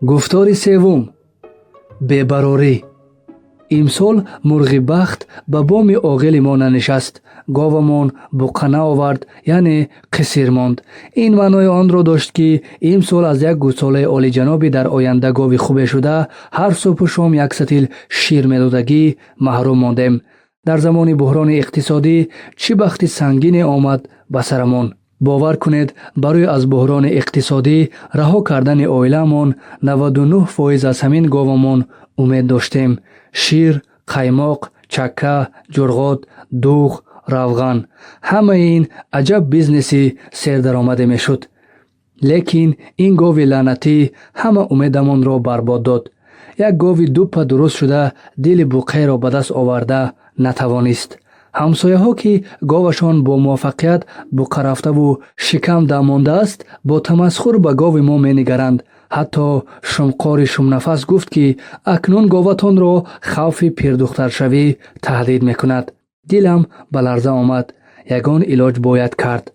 Гуфтори севум: бебарорӣ. Имсол мурғи бахт ба боми оғили мо нанишаст, говамон буққа наовард, яъне қисир монд. Ин маънои онро дошт, ки имсол аз як гӯсолаи олиҷаноби дар оянда гови хубе шуда, ҳар субҳу шом як сатил шир медодагӣ маҳрум мондем. Дар замони буҳрони иқтисодӣ чӣ бахти сангине омад ба сарамон! Бовар кунед, барои аз буҳрони иқтисодӣ раҳо кардани оилаамон 99% аз ҳамин говамон умед доштем. Шир, қаймоқ, чакка, ҷурғот, дуғ, равған — ҳамаи ин аҷаб бизнеси сердаромаде мешуд. Лекин ин гови лаънатӣ ҳама умедамонро барбод дод. Як гови дуппа дуруст шуда, дили буққаеро ба даст оварда натавонист. Ҳамсояҳо, ки говашон бо муваффақият буққа рафтаву шикам дамондааст, бо тамасхур ба гови мо менигаранд. Ҳатто шумқори шумнафас гуфт, ки акнун говатонро хавфи пирдухтаршавӣ таҳдид мекунад. Дилам ба ларза омад. Ягон илоҷ бояд кард.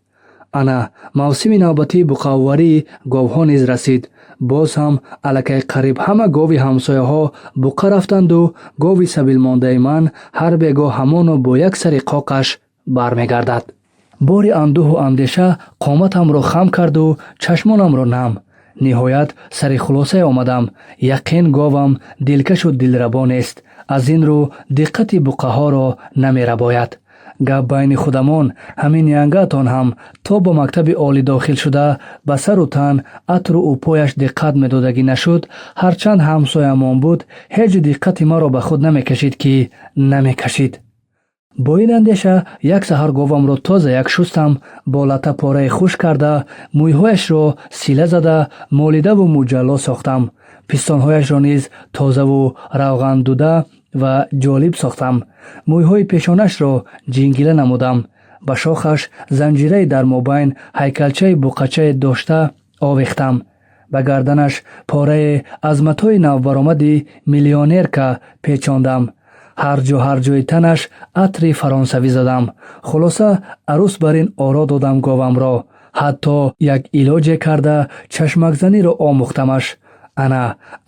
Ана мавсими навбатии буққаоварии говҳо низ расид. Боз ҳам аллакай қариб ҳама гови ҳамсояҳо буққа рафтанду гови сабилмондаи ман ҳар бегоҳ ҳамоно бо як сари қоқаш бармегардад. Бори андӯҳу андеша қоматамро хам карду чашмонамро нам. Ниҳоят сари хулосае омадам: яқин, говам дилкашу дилрабо нест, аз ин рӯ диққати буққаҳоро намерабояд. Гап байни худамон, ҳамин янгаатон ҳам то ба мактаби олӣ дохил шуда, ба сару тан, атру упояш диққат медодагӣ нашуд. Ҳарчанд ҳамсоямон буд, ҳеҷ диққати маро ба худ намекашид, ки намекашид. Бо ин андеша як саҳар говамро тоза як шустам, бо лата пораи хушк карда, мӯйҳояшро сила зада, молидаву муҷалло сохтам. Пистонҳояшро низ тозаву равғандуда ва ҷолиб сохтам. Мӯйҳои пешонашро ҷингила намудам. Ба шохаш занҷираи дар мобайн ҳайкалчаи буққачае дошта овехтам. Ба гарданаш порае аз матои навбаромади «Миллионерка» печондам. Ҳар ҷо, ҳар ҷои танаш атри фаронсавӣ задам. Хулоса, арӯс бар ин оро додам говамро. Ҳатто як илоҷе карда, чашмакзаниро омӯхтамаш. Ана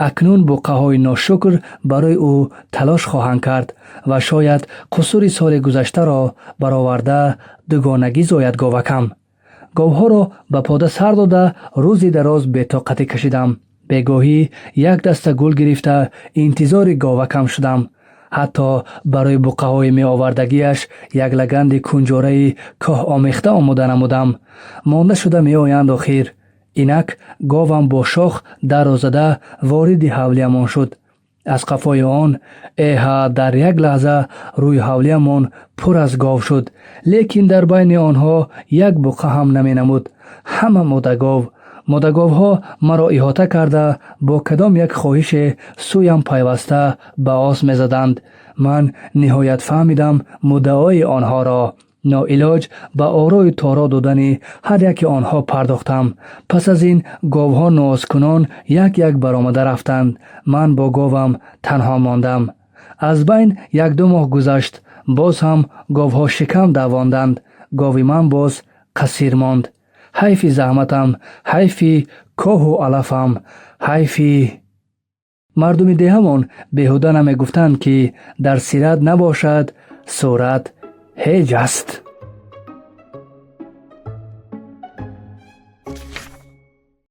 акнун буққаҳои ношукр барои ӯ талош хоҳанд кард ва шояд қусури соли гузаштаро бароварда, дугонагӣ зояд говакам. Говҳоро ба пода сар дода, рӯзи дароз бетоқатӣ кашидам. Бегоҳӣ як даста гул гирифта, интизори говакам шудам. Ҳатто барои буққаҳои меовардагиаш як лаганди кунҷораи коҳ омехта омода намудам. Монда шуда меоянд охир. Инак говам бо шох дарро зада, вориди ҳавлиямон шуд. Аз қафои он, эҳа, дар як лаҳза рӯи ҳавлиямон пур аз гов шуд, лекин дар байни онҳо як буққа ҳам наменамуд. Ҳама модагов. Модаговҳо маро иҳота карда, бо кадом як хоҳише сӯям пайваста ба ос мезаданд. Ман ниҳоят фаҳмидам муддаои онҳоро. Ноилоҷ ба орою торо додани ҳар яки онҳо пардохтам. Пас аз ин говҳо нозкунон як як баромада рафтанд. Ман бо говам танҳо мондам. Аз байн 1-ду моҳ гузашт. Боз ҳам говҳо шикам давонданд. Гови ман боз қасир монд. Ҳайфи заҳматам, ҳайфи коҳу алафам, ҳайфи. Мардуми деҳамон беҳуда намегуфтанд, ки дар сират набошад, сурат ҳеҷ аст.